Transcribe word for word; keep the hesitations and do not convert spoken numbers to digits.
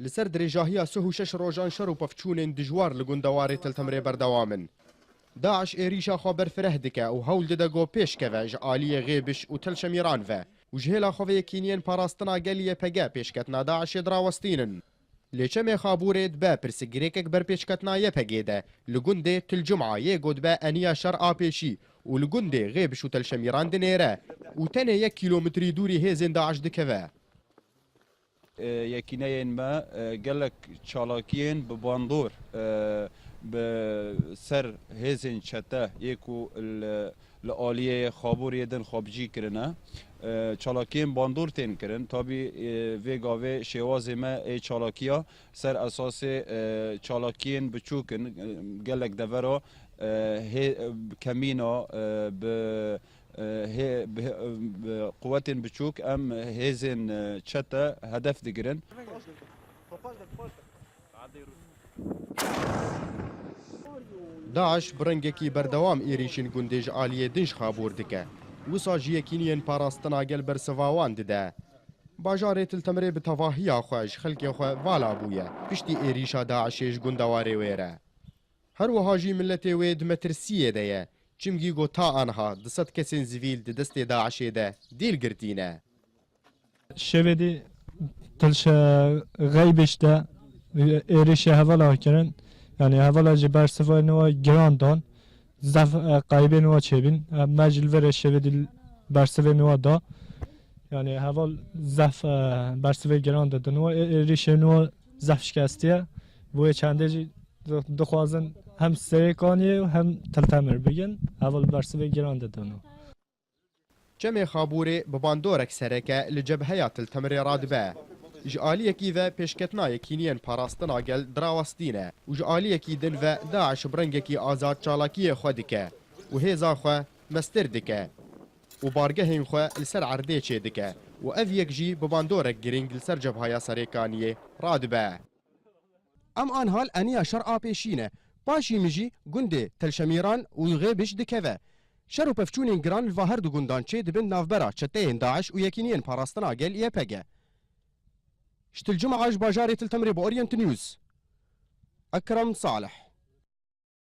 Li ser dirêjahiya sih û şeş rojan şer û pevçûnên dijwar li gunda Warê Til Temrê berdewam in. DAIŞ êrîşa xwe berfireh dike û hewl dide ku pêş keve ji aliyê Xêbiş û Tel Şemîran ve û ji hêla xwe ve yekîniyên parastina gel Y P G pêşketina DAIŞê dirawestînin. Lê çemê Xabûrê dibe pirsgirêkek ber pêşketina Y P G de li gundê Til Cuma yê ku dibe eniya şer a pêşî û li gundê Xêbiş û Tel Şemîran dinêre û tenê yek kîlometrî dûrî hêzên DAIŞ dikeve. E, yekîneyên me, e, gelek çalakiyên bi bandor, e, bi ser hêzên çete yê ku li, li aliyê Xabûrê din xwebicî kirine. E, çalakiyên bandor tên kirin. Tabî, e, vê gavê şêwazê me ê çalakiya ser esasê, e, çalakiyên biçûk in. E, gelek devera, e, hê, kemîna, e, bi e, hê, bi, bi quwetên biçûk em hêzên, e, çete hedef digirin. DAIŞ bi rengekî berdewam êrîşên gundê ji aliyê din ji Xabûr dike. Wisa ji yekîniyên parastina gel bersiva wan dide. Bajarê Til Temrê bi tevahiya xwe ji xelkê xwe vala bûye. Piştî êrîşa DAIŞê ji gunda Warê Wêre. Her wiha jî miletê wê di metirsiyê de ye, çimkî ku ta anha du sed kesên zivîl di destê DAIŞê de dîl girtî ne. Şevêdî Til Şe-, Xeybiş de êrîşê hevala kirin. Yanî hevala jî bersivên wa giran dan. Zef, e, qeybên wa çêbîn. E, me jî li vê re şevêdî bersivên wa da. Yanî heval zef, e, bersivê giran didin wa. Ê-, êrîşên wa zef şikestiye. Bo yê çendê jî di-, dixwazin hem Serêkaniyê û hem Til Temir bigin, heval bersivê giran didin. Çemê Xabûrê bi bandorek sereke li cebheya Til Temirê radibe. Ji aliyekî ve pêşketina yekîniyên parastina gel dirawestîne û ji aliyekî din ve DAIŞ bi rengekî azad çalakiyê xwe dike û hêza xwe mestir dike û bargehên xwe li ser erdê çêdike û ev yek jî bi bandorek girîng li ser cebhaya Serêkaniyê radibe. Em anha li eniya şer a pêşî ne. Paşî min jî gundê Telşemîran û Xêbiş dikeve. Şer û pevçûnên giran li va her du gundan çê dibin navbera çeteyên DAIŞ û Yekîniyên Parastina Gel, Y P G. Ji Til Cuma ji bajarê Til Temrê bo Orient News, Ekrem Salih.